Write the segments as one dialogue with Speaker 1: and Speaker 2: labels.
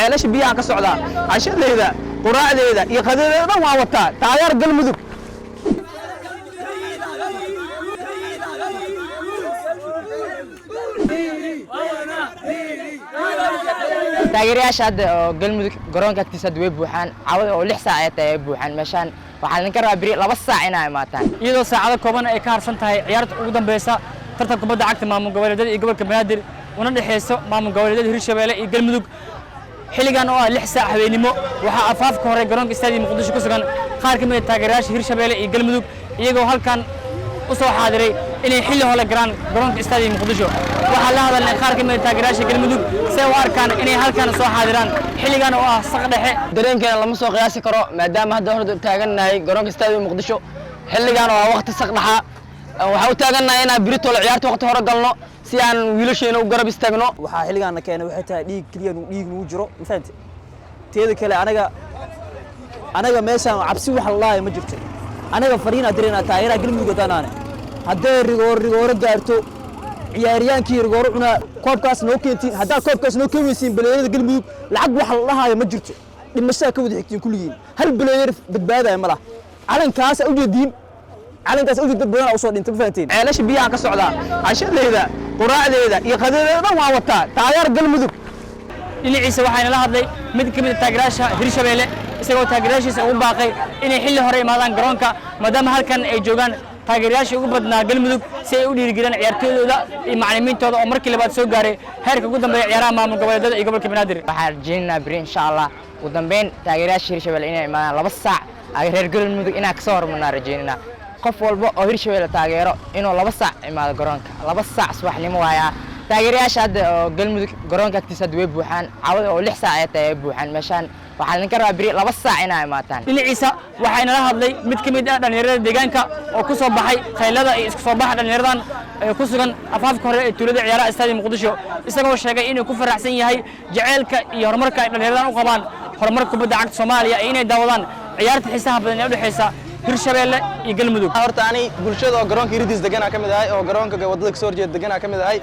Speaker 1: Ceelasha biyaha ka socdaa, cashadeyda, quraacdeeda iyo qadadeeda dhan waa wataa. Taageer Galmudug.
Speaker 2: Taageerayaasha hadda oo Galmudug garoonka agtiisa hadda way buuxaan. Cawada oo 6 saac ay tahay ay buuxaan meeshaan. Waxaa idinka rabaa beri 2 saac inaa imaataan.
Speaker 3: Iyadoo saacado kooban ay ka harsan tahay ciyaarta ugu dambeysa tartan kubadda cagta maamul goboleedyada iyo gobolka Banaadir, una dhexeyso maamul goboleedyada Hirshabeelle iyo Galmudug, xilligan oo ah 6 saac habeenimo, waxaa afaafka hore garoonka Istaadiga Muqdisho ku sugan qaar ka mid ah taageerayaasha Hirshabeelle iyo Galmudug, iyagoo halkan u soo xaadiray inay xilli hore galaan garoonka Istaadiga Muqdisho. Waxaa la hadalnay qaar ka mid ah taageerayaasha Galmudug si ay u arkaan inay halkan soo xaadiraan xilligan oo ah saq dhexe.
Speaker 2: Dareenkeena lama soo qiyaasi karo, maadaama hadda hor taagannahay garoonka Istaadiga Muqdisho xilligan oo ah waqti saq dhaxa. Waxaa u taagannahay inaan biritoola ciyaarta waqti hore galno si aan wiilasheena u garab istaagno.
Speaker 4: Waxaa xilligaana keenay waxay tahay dhiig keliya, dhiig nugu jiro, ma fahamte? Teeda kale, anaga meeshaan cabsi wax la dhahayo ma jirto. Anaga fariinaa direynaa taageeraha Galmudug haddaanaane. Hadday rigoor rigooro gaarto, ciyaaryaankii rigooro cunaa koobkaas noo keentiin. Haddaa koobkaas noo keeni weysiin, baleeyada Galmudug, lacag wax la dhahaayo ma jirto. Dhimashaa ka wada xigtiin kulligiin. Hal baleeyar badbaadaya ma laha. Calankaas ujeediin, calankaas ujeed, dad badanaa usoo dhintay, ma fahanteen?
Speaker 1: Ceelasha biyaha ka socdaa, cashadeyda, quraacdeeda iyo qadadeeda dhan waa wataa. Taageer Galmudug.
Speaker 3: Dhinaciisa waxaana la hadlay mid ka mid ah taageerayaasha Hirshabeelle, isagoo taageerayaashiisa ugu baaqay inay xilli hore imaadaan garoonka, maadaama halkan ay joogaan taageerayaashii ugu badnaa Galmudug, si ay u dhiirigeliyaan ciyaartooydooda iyo macallimiintooda oo markii labaad soo gaaray heerka ugu dambeeya ciyaaraha maamul goboleedyada iyo gobolka Banaadir.
Speaker 2: Waxaan rajaynaynaa beri insha Allah ugu dambeyn taageerayaasha Hirshabeelle inay imaadaan 2 saac, ay reer Galmudug inaan kasoo hormarnaa rajaynayna. Qof walba oo Hirshabeelle taageero inuu 2 saac imaado garoonka, 2 saac subaxnimo waayaa. Taageerayaasha hadda oo Galmudug garoonka agtiisa hadda way buuxaan. Cawada oo 6 saac ay tahay ay buuxaan meeshaan. Waxaa idinka rabaa beri 2 saac inaa imaataan.
Speaker 3: Dhinaciisa waxaa inala hadlay mid ka mid ah dhallinyarada deegaanka oo ku soo baxay khaylada iyo isku soo baxa dhallinyaradan ee ku sugan afaafka hore ee tuulada ciyaaraha Istaadiga Muqdisho, isagoo sheegay inuu ku faraxsan yahay jaceylka iyo horumarka ay dhallinyaradan u qabaan horumarka kubadda cagta Soomaaliya iyo inay daawadaan ciyaarta xiisaha badan ee u dhexeysa Hirshabeelle iyo Galmudug.
Speaker 5: Horta ani bulshada oo garoonka iridiis deganaa ka mid ahay, oo garoonka wadada kasoo horjeeda deganaa ka mid ahay.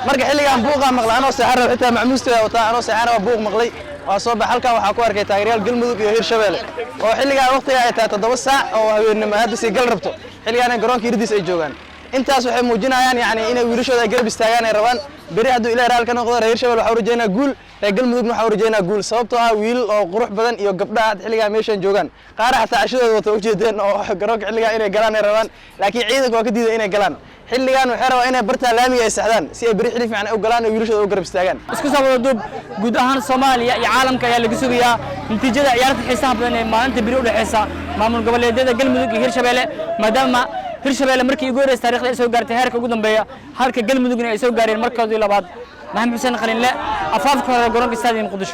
Speaker 5: Marka xilligan buuqaa maqlay anoo seexan raba, xitaa macmuusteeda wataa, anoo seexan raba buuq maqlay, waa soo bax. Halkan waxaa ku arkay taageerayaal Galmudug iyo Hirshabeelle oo xilligan waqtiga ay tahay 7 saac oo habeennimo hadda sii gal rabto, xilligan garoonka iridiis ay joogaan. Intaas waxay muujinayaan yani inay wiilashooda ay garab istaagaan ay rabaan. Beri hadduu Ilahay raali ka noqdo, reer Hirshabelle waxaa u rajaynaa guul, reer Galmudugna waxaa u rajaynaa guul, sababtoo ah wiilal oo qurux badan iyo gabdhaha hadda xilligaa meeshan joogaan, qaar xataa cashadooda wata ujeedeen oo garoonka xilligaa inay galaan ay rabaan, laakiin ciidanka waa ka diiday inay galaan. Xilligan waxay rabaan inay bartaa laamiga ay saxdaan si ay beri xilli fiican u galaan oo wiilashooda u garab istaagaan.
Speaker 3: Isku soo wada duub, guud ahaan Soomaaliya iyo caalamka ayaa laga sugayaa natiijada ciyaarta xiisaha badan ee maalinta beri u dhexeysa maamul goboleedyada Galmudug iyo Hirshabeelle, maadaama Hirshabeelle markii ugu horreysay taariikhda ay soo gaartay heerka ugu dambeeya, halka Galmudugna ay soo gaareen markoodii labaad. Maxamed Xuseen Qalinle, afaafka hore garoonka Istaadiga Muqdisho.